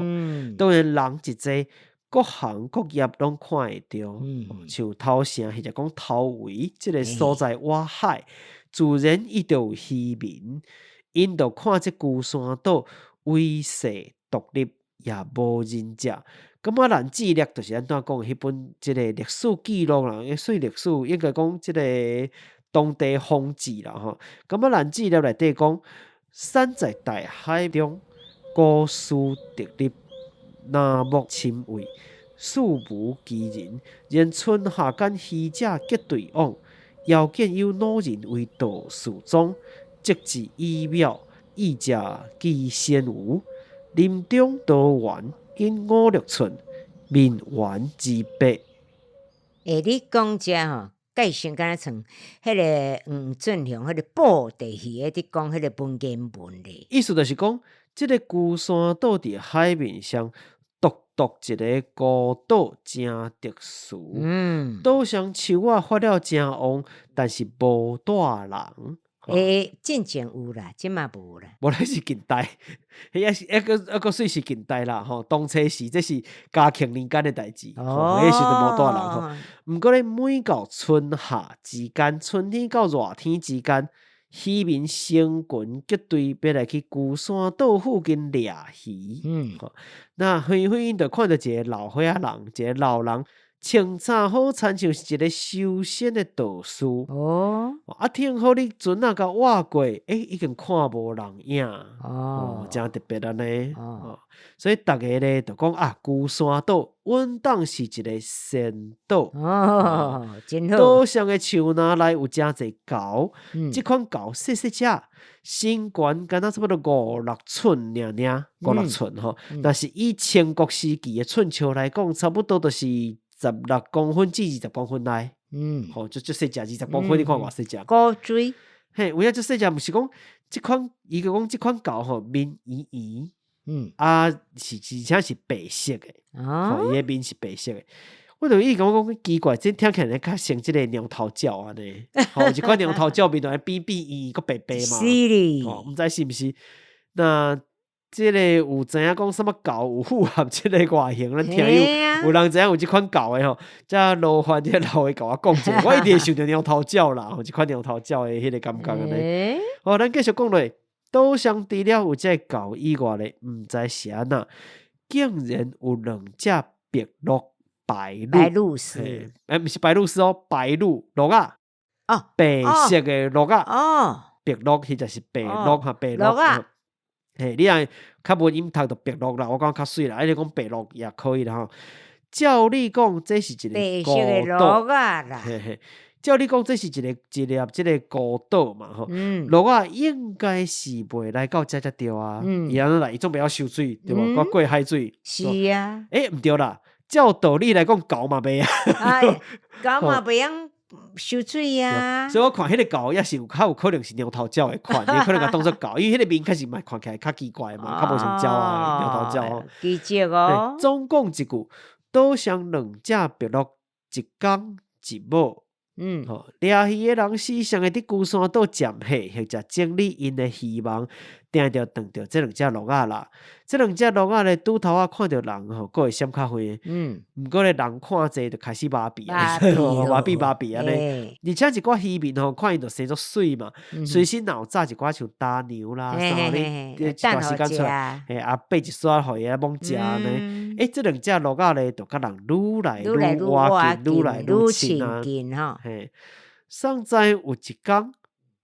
當然人一濟，各行各業攏看會著，像頭城或者講頭圍這个所在倚海，自然伊就有漁民，𪜶就看這龜山島遺世獨立，也無人食。噶瑪蘭志略就是咱拄仔講的彼本這个歷史記錄啦，算歷史應該講這个當地方志啦吼。噶瑪蘭志略內底講，散在大海中，孤嶼獨立，林木深葦，四無其人。然春夏間漁者結隊往，遙見有老人為道士裝，直至以廟，意者其仙無。林中道員僅五六寸，面圓而白。欸，你講這吼，介紹敢若像彼个黃俊雄，彼个布袋戲的佇講彼个文言文咧。意思就是講，這个龜山島佇海面上獨獨一个孤島，誠特殊。島上樹仔發了誠旺，但是無住人。欸，進前有啦，這馬無啦。無，彼是近代，彼抑是猶閣算是近代啦吼。當初時這是嘉慶年間的代誌，吼，彼時陣無住人吼。毋過咧，每到春夏之間，春天到熱天之間，漁民成群結隊欲來去龜山島附近掠魚。那遠遠𪜶就看著一个老歲仔人，一个老人穿衫好，親像是一个修仙的道士。啊，停好你船仔共倚過，欸，已經看無人影。哦，誠特別按呢。哦，所以逐家咧就講啊，龜山島穩當是一个仙島。哦，真好。島上的樹林內有誠濟猴，這款猴細細隻，身懸敢若差不多五六寸爾爾，五六寸吼。若是以清國時期的寸尺來講，差不多就是16公分至20公分內。吼，就足細隻，20公分，你看偌細隻。古錐。嘿，有影足細隻，毋是講這款，伊就講這款猴吼，面圓圓，啊，是而且是白色的，吼，伊的面是白色的。我就意感覺講奇怪，這聽起來較像這个娘頭鳥按呢，吼，一款娘頭鳥面就扁扁圓圓，閣白白嘛。是哩。吼，毋知是毋是？那這个有知影講啥物猴有符合這个外形，咱聽友有人知影有這款猴的吼，才勞煩這老的共我講者，我一定會想著娘頭鳥啦，吼，這款娘頭鳥的彼个感覺按呢。好，咱繼續講落，島上除了有這个猴以外咧，毋知是按怎，竟然有兩隻白鷺白鷺。白鷺鷥。欸，毋是白鷺鷥哦，白鷺，鷺仔。白色的鹿仔，白鹿，彼就是白鹿哈，白鹿。嘿，你若較文音讀就白鹿啦，我講較媠啦，啊你講白鹿也可以啦吼。照理講，這是一個孤島啦。嘿嘿，照理講，這是一個一粒這個孤島嘛吼。鷺仔應該是袂來到遮才對啊。伊按怎來？伊總袂曉游水對無？閣過海水。是啊。欸，毋對啦，照道理來講，狗嘛袂啊。狗嘛袂曉游水啊。所以我看彼个狗也是有較有可能是牛頭鳥的款，你可能共當做狗，因為彼个面確實嘛看起來較奇怪嘛，較無像鳥啊，牛頭鳥。奇蹟哦。總講一句，島上兩隻白鷺，一公一母。吼，掠魚的人時常會佇龜山島占貨，或者整理𪜶的漁網，定著撞著這兩隻鷺仔啦。這兩隻鷺仔咧，拄頭仔看著人吼，閣會閃較遠。毋過咧，人看濟就開始麻痺，麻痺麻痺按呢。而且一寡漁民吼，看𪜶就生做媠嘛，隨身若有紮一寡像焦糧啦，啥你一段時間出來，嘿啊，爬一撮予伊仔罔食按呢。欸，這兩隻鷺仔咧，就佮人愈來愈倚近，愈來愈親啊。嘿，桑知有一工，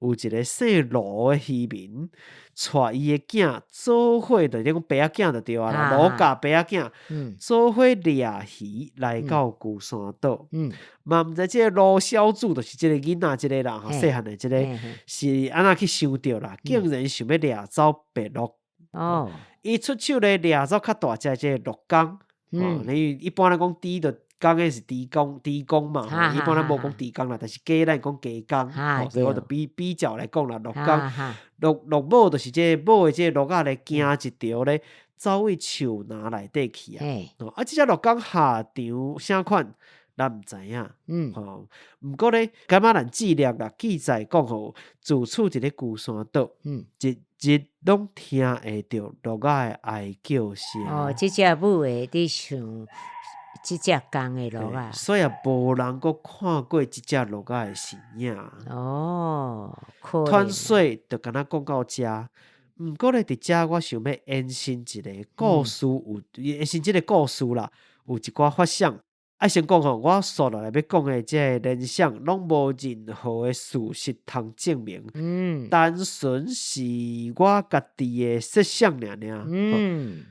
有一个姓盧的漁民，帶伊的囝做伙，就咧講爸仔囝就對啊啦，盧家爸仔囝做伙掠魚來到龜山島。嘛毋知這個盧小子，就是這個囡仔這個啦，吼，細漢的這個是按怎去想著啦，竟然想欲掠走白鷺。伊出手咧掠走較大隻這個鷺公。你一般來講豬就公的是豬公，豬公嘛，一般咱無講豬公啦，但是雞咱講雞公，所以我就比比較來講啦，鷺公，鷺鷺母就是這個母的這個鷺仔咧，驚一條咧，走去樹林內底去啊。啊，這隻鷺公下場啥款，咱毋知影。吼，毋過咧，感覺咱志略啦，記載講吼，自此佇咧龜山島，日日攏聽會著鷺仔的哀叫聲。哦，這隻母的佇想。這隻公的鷺仔，所以無人閣看過這隻鷺仔的身影。哦，傳說就敢若講到遮，毋過咧，佇遮我想欲延伸一个故事，有延伸這个故事啦，有一寡發想。愛先講吼，我紲落來欲講的這个聯想，攏無任何的事實通證明。單純是我家己的設想爾爾。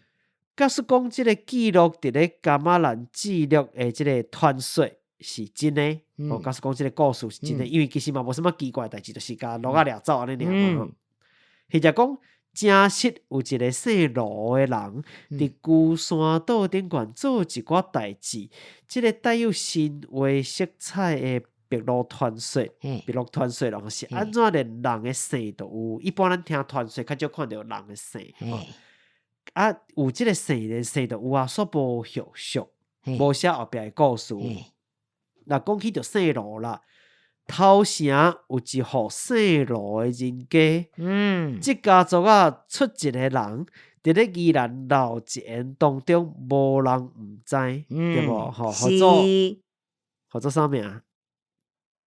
假使講這个記錄佇咧噶瑪蘭志略的這个傳說是真的，哦，假使講這个故事是真的，因為其實嘛無啥物奇怪的代誌，就是共鷺仔掠走按呢爾嘛吼。或者講真實有一个姓盧的人，佇龜山島頂懸做一寡代誌，這个帶有神話色彩的白鷺傳說，白鷺傳說咯，是按怎連人的姓都有？一般咱聽傳說較少看著人的姓。啊，有這个姓連姓都有啊，煞無後續，無寫後壁的故事。若講起著姓盧啦，頭城有一戶姓盧的人家，這家族仔出一个人，佇咧宜蘭老一緣當中，無人毋知，對無？吼，號做號做啥名？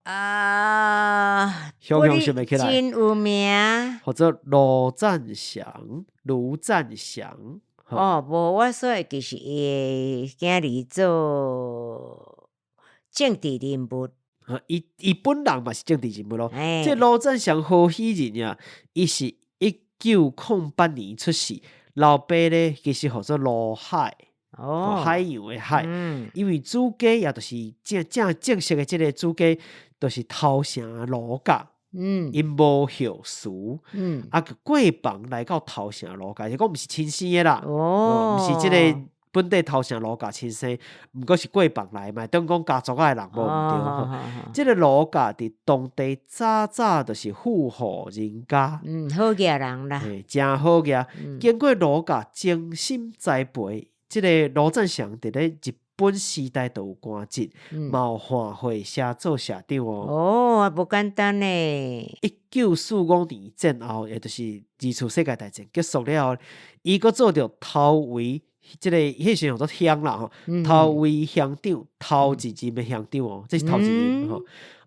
啊，雄雄想袂起來，真有名，號做盧贊祥，盧贊祥。哦，無，我說的其實伊的囝兒做政治人物。伊伊本人嘛是政治人物咯。這盧贊祥何許人呀？伊是1908年出世，老爸咧其實號做盧海。哦，海洋的海，因為祖家也就是正正正式的這个祖家，就是頭城盧家，𪜶無後嗣，啊，過房來到頭城盧家，是講毋是親生的啦，毋是這个本地頭城盧家親生，毋過是過房來嘛，等於講家族仔的人無毋對吼。這个盧家佇當地早早就是富戶人家，好額人啦，嘿，誠好額。經過盧家精心栽培。這个盧贊祥佇咧日本時代就有官職，嘛有換會社做社長哦。哦，無簡單呢。1945年戰後，也就是二次世界大戰結束了後，伊閣做著頭圍，這个彼時陣叫做鄉啦吼，頭圍鄉長，頭一任的鄉長哦，這是頭一任吼。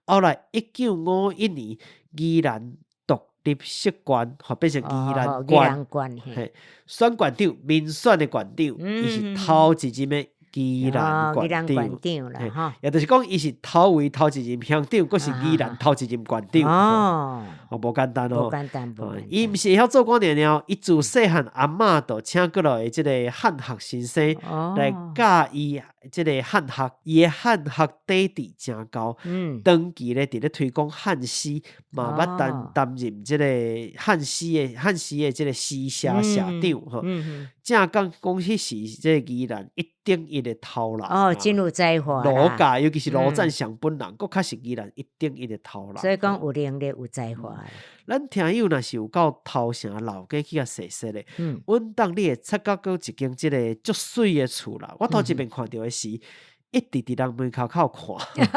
後來1951年，宜蘭獨立設縣，吼變成宜蘭縣，嘿，選縣長，民選的縣長，伊是頭一任的宜蘭宜蘭縣縣長啦，吼，也就是講，伊是頭位頭一任鄉長，閣是宜蘭頭一任縣長。哦，哦，無簡單哦，無簡單，無簡單。伊毋是會曉做官爾爾，伊自細漢阿嬤就請過來的這个漢學先生來教伊這个漢學，伊的漢學底底誠厚，長期咧佇咧推廣漢詩，嘛捌擔擔任這个漢詩的這个詩社社長吼。正講講彼時這个宜蘭一等一的頭人。哦，真有才華。盧家，尤其是盧贊祥本人，閣較是宜蘭一等一的頭人。所以講有能力有才華。咱聽友若是有到頭城老街去共踅踅咧，穩當你會察覺閣一間這个足媠的厝啦。我頭一遍看著的時，一直佇人門口口看，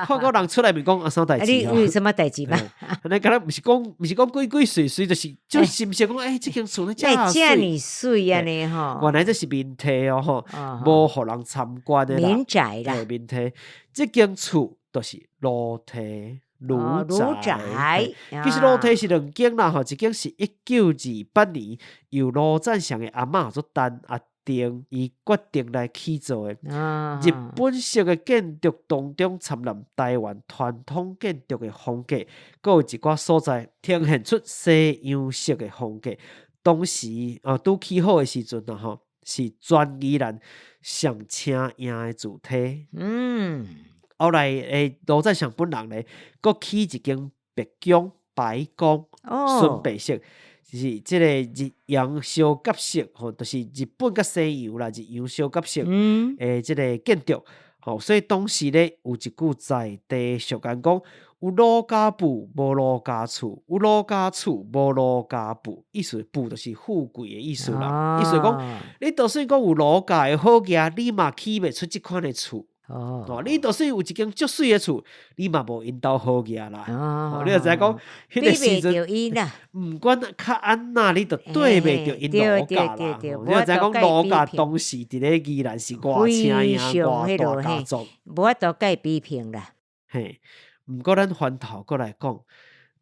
看到人出來問講啊，啥代誌？你有啥物代誌嗎？按呢敢若毋是講鬼鬼祟祟，就是毋是講欸，這間厝呢遮媠。遮爾媠按呢吼。原來這是民宅哦吼，無予人參觀的啦。民宅啦。民宅，這間厝就是盧堤盧宅。其實盧堤是兩間啦吼，一間是1928年由盧贊祥的阿嬤做陳阿定，伊決定來起造的。日本式的建築當中，摻雜台灣傳統建築的風格，閣有一寡所在呈現出西洋式的風格。當時啊，拄起好的時陣啊吼，是全宜蘭上請贏的主體。後來盧贊祥本人咧，閣起一間白宮，白宮，純白色。就是這个日洋相夾式，吼，就是日本佮西洋啦，日洋相夾式的這个建築，吼，所以當時咧有一句在地俗諺講：有盧家厝，無盧家厝；有盧家厝，無盧家富。意思富就是富貴的意思啦。意思講，你就算講有盧家的好額，你嘛起袂出這款的厝。哦，你就算有一間足媠的厝，你嘛無𪜶兜好額啦。哦，你就知影講，彼个時陣，毋管較按怎，你都對袂著𪜶盧家啦。你就知影講盧家當時佇咧宜蘭是偌請贏偌大家族，無法度共伊比拼啦。嘿，毋過咱翻頭閣來講，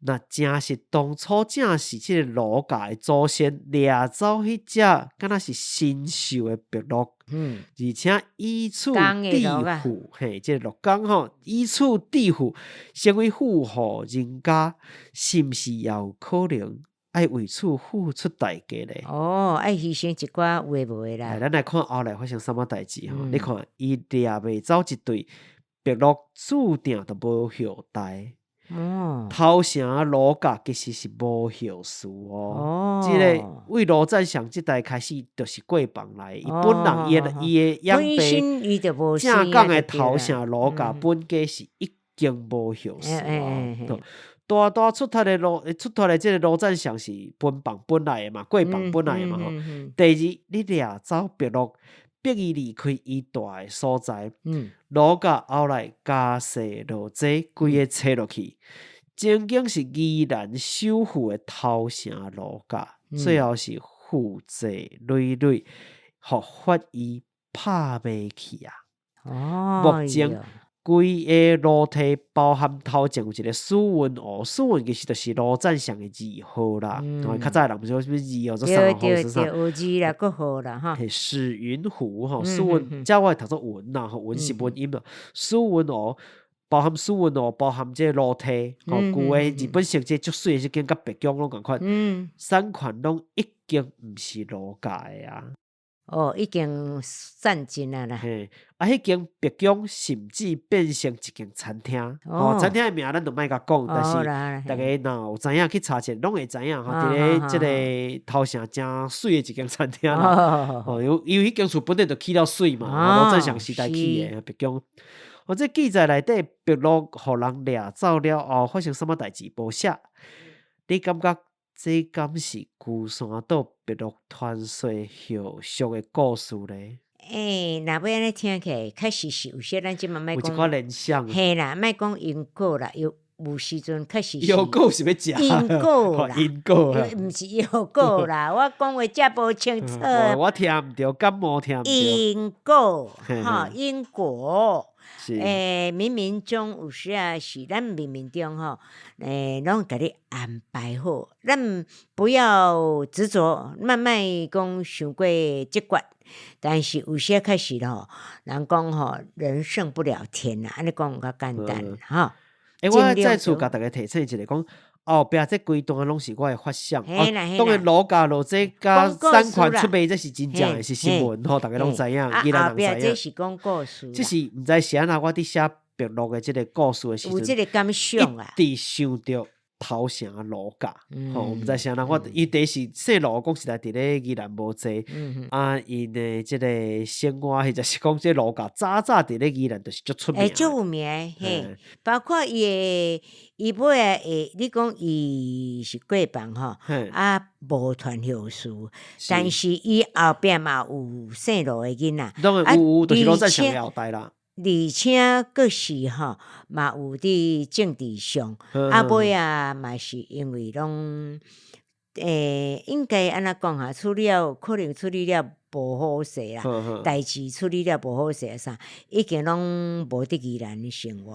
若誠實當初正是這个盧家的祖先掠走彼隻，敢若是神獸的白鷺，而且以此致富，嘿，這个鹿港吼，以此致富，成為富戶人家，是毋是也有可能愛為此付出代價咧？哦，愛犧牲一寡有的無的啦。來，咱來看後來發生啥物代誌吼？你看，伊掠袂走一對白鷺，注定就無後代。頭城盧家其實是無後嗣哦。這个為盧贊祥這代開始，就是過放來。伊本人伊的養爸正港的頭城盧家本家是已經無後嗣哦。大大出脫的盧出脫的這个盧贊祥是分房本來的嘛，過放本來的嘛吼。第二，你掠走白鷺，逼伊離開伊蹛的所在，盧家後來家世落濟，規个拆落去，曾經是宜蘭首富的頭城盧家，最後是負債累累，予法院拍賣去啊。目前規个盧堤包含頭前有一个史雲湖，史雲其實就是盧贊祥的二號啦。較早的人毋是講啥物二號做三號是啥？有二啦，閣號啦，哈。嘿，史雲湖吼，史雲，這我會讀做雲啦，吼，雲是文音啦。史雲湖包含史雲湖，包含這个盧堤，吼，舊的日本設計足媠的這間，佮白宮攏仝款，產權攏已經毋是盧家的啊。哦，已經散盡啊啦。嘿，啊，彼間白宮甚至變成一間餐廳，哦，餐廳的名咱就莫共講，但是逐家若有知影去查者，攏會知影吼。佇咧這个頭城誠媠的一間餐廳啦。哦，因為彼間厝本來就起了媠嘛，盧贊祥時代起的白宮。哦，這記載內底白鷺予人掠走了後，發生啥物代誌無寫？你感覺？這敢是龜山島白鷺傳說後續的故事咧？欸，若欲按呢聽起來，確實是有些咱這馬莫講。有一寡聯想。嘿啦，莫講因果啦，有有時陣確實是。藥果是欲食。因果啦。因果啦。毋是藥果啦，我講話遮無清楚。我聽毋著，感冒聽毋著。因果，吼，因果。欸，冥冥中有時啊，是咱冥冥中吼，欸，攏共你安排好，咱不要執著，慢慢講想過這關。但是有時確實吼，人講吼，人勝不了天啦，按呢講較簡單吼。欸，我再次共大家提醒一下，講後壁這規段攏是我的發想。當然羅家羅這佮三款出賣，這是真正的是新聞吼，大家攏知影，宜蘭人知影。這是講故事。這是毋知是按怎，我佇寫筆錄的這個故事的時陣，有這個感想啊，一直想著頭城羅家，吼，毋知是按怎，我伊第一是姓羅，講實在佇咧宜蘭無濟，啊，𪜶的這個生活或者是講這羅家早早佇咧宜蘭就是足出名，欸，足有名，嘿，包括伊的伊尾仔會，你講伊是過放吼，啊，無傳後嗣，但是伊後壁嘛有姓羅的囡仔，當然有有，就是羅讚祥的後代啦。而且閣是吼，嘛有佇政治上，啊尾仔嘛是因為攏，欸，應該按怎講哈？處理了可能處理了無好勢啦，代誌處理了無好勢啊啥，已經攏無佇宜蘭生活，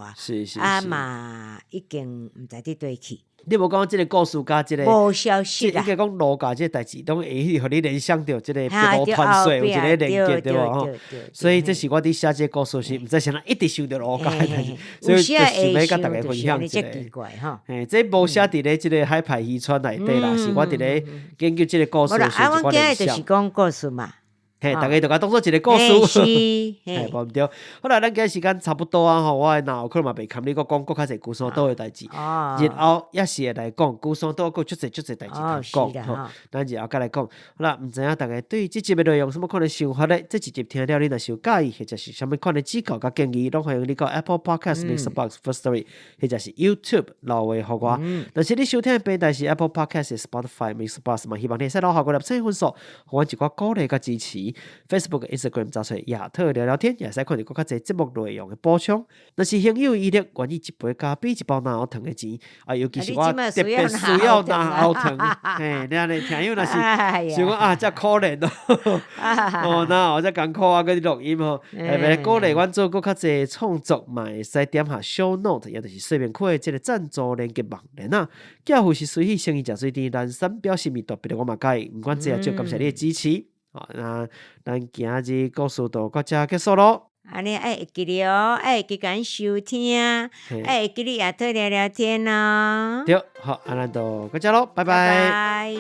啊嘛已經毋知佇佗去。你無講這個故事佮這個，無消息啦。應該講羅家這個代誌，攏會予你聯想著這個白鹿傳說有一個連結對無吼？所以這是我佇寫這個故事時，毋知啥人一直想著羅家的代誌，所以就想欲佮大家分享一下。嘿，這無寫佇咧這個海派漁村內底啦，是我佇咧研究這個故事的時陣，我聯想。就是講故事嘛。嘿，大家就共當做一個故事，嘿，無毋對。好啦，咱今日時間差不多啊吼，我若有可能嘛袂堪你閣講閣較濟龜山島的代誌，日後也是會來講龜山島閣足濟足濟代誌通講吼。咱日後閣來講。好啦，毋知影大家對這集的內容有啥物款的想法咧？這一集聽了你若是有佮意，或者是啥物款的指教佮建議，攏歡迎你到 Apple Podcast、MixerBox、Firstory，或者是 YouTube 留話予我。若是你收聽的平台是 Apple Podcast、Spotify、MixerBox 嘛，希望你會使留下五粒星分數，予阮一寡鼓勵佮支持。Facebook、Instagram 查揣亞特聊聊天，也會使看著閣較濟節目內容的補充。若是行有餘力，願意一杯咖啡、一包嚨喉糖的錢，啊，尤其是我特別需要嚨喉糖。嘿，你按呢聽友若是想講啊，遮可憐哦，哦，嚨喉遮艱苦啊，閣佇錄音吼，特別鼓勵阮做閣較濟創作，嘛會使點下 Show Note，也就是說明區的這個贊助連結網站啊。寄付是隨喜誠意食水甜，南山表心意大筆我嘛佮意，毋管濟抑少，感謝你的支持。好，那咱今日故事就到遮結束囉。按呢愛會記得哦，愛會記共收聽，愛會記得亞特聊聊天哦。對，好，按呢就到遮囉，拜拜。拜拜。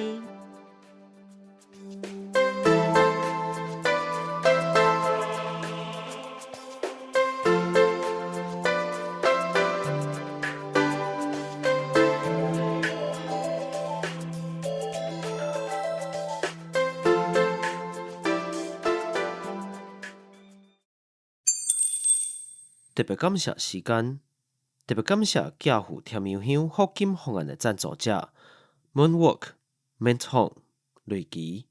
特別感謝時間，特別感謝寄付甜油香福金方案的贊助者 Moonwalk、Ment Home、瑞奇，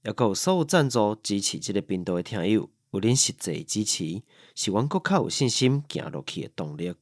抑閣有所有贊助支持這個頻道的聽友，有恁實際支持，是阮閣較有信心行落去的動力。